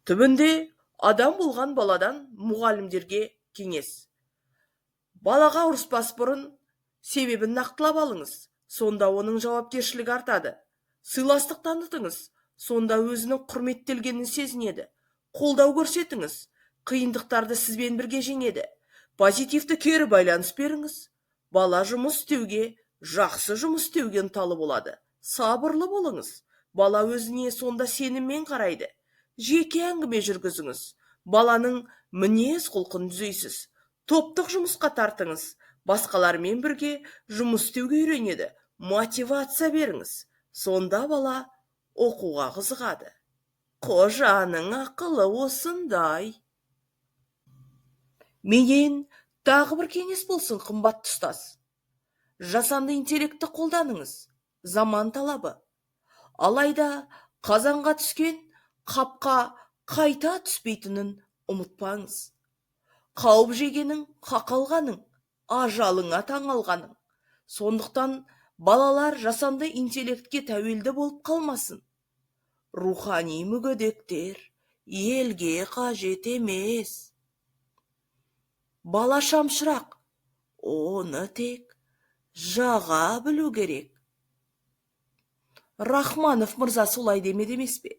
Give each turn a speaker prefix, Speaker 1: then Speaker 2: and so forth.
Speaker 1: Түбінде адам болған баладан. Мұғалімдерге кеңес: балаға ұрыспас бұрын себебін нақтылап алыңыз, сонда оның жауапкершілігі артады. Сыйластық танытыңыз, сонда өзінің құрметтелгенін сезінеді. Қолдау көрсетіңіз, қиындықтарды сізбен бірге жеңеді. Позитивті кері байланыс беріңіз, бала жұмыс істеуге, жақсы жұмыс істеуге ынталы болады. Сабырлы болыңыз, бала өзіне сонда сеніммен қарайды. Жеке әңгіме жүргізіңіз, баланың мінез құлқын түзейсіз. Топтық жұмысқа тартыңыз, басқалармен бірге жұмыс істеуге үйренеді. Мотивация беріңіз, сонда бала оқуға қызығады. Қожаның ақылы осындай. Менен тағы бір кеңес болсын, қымбатты ұстаз: жасанды интеллектті қолданыңыз, заман талабы. Алайда қазанға түскен қапқа қайта түспейтінін ұмытпаңыз. Қауып жегенің қақалғаның, ажалыңа таңалғаның. Сондықтан балалар жасанды интеллектке тәуелді болып қалмасын. Рухани мүгедектер елге қажет емес. Бала шамшырақ, оны тек жаға білу керек. Рахманов мырза солай демеді емес пе?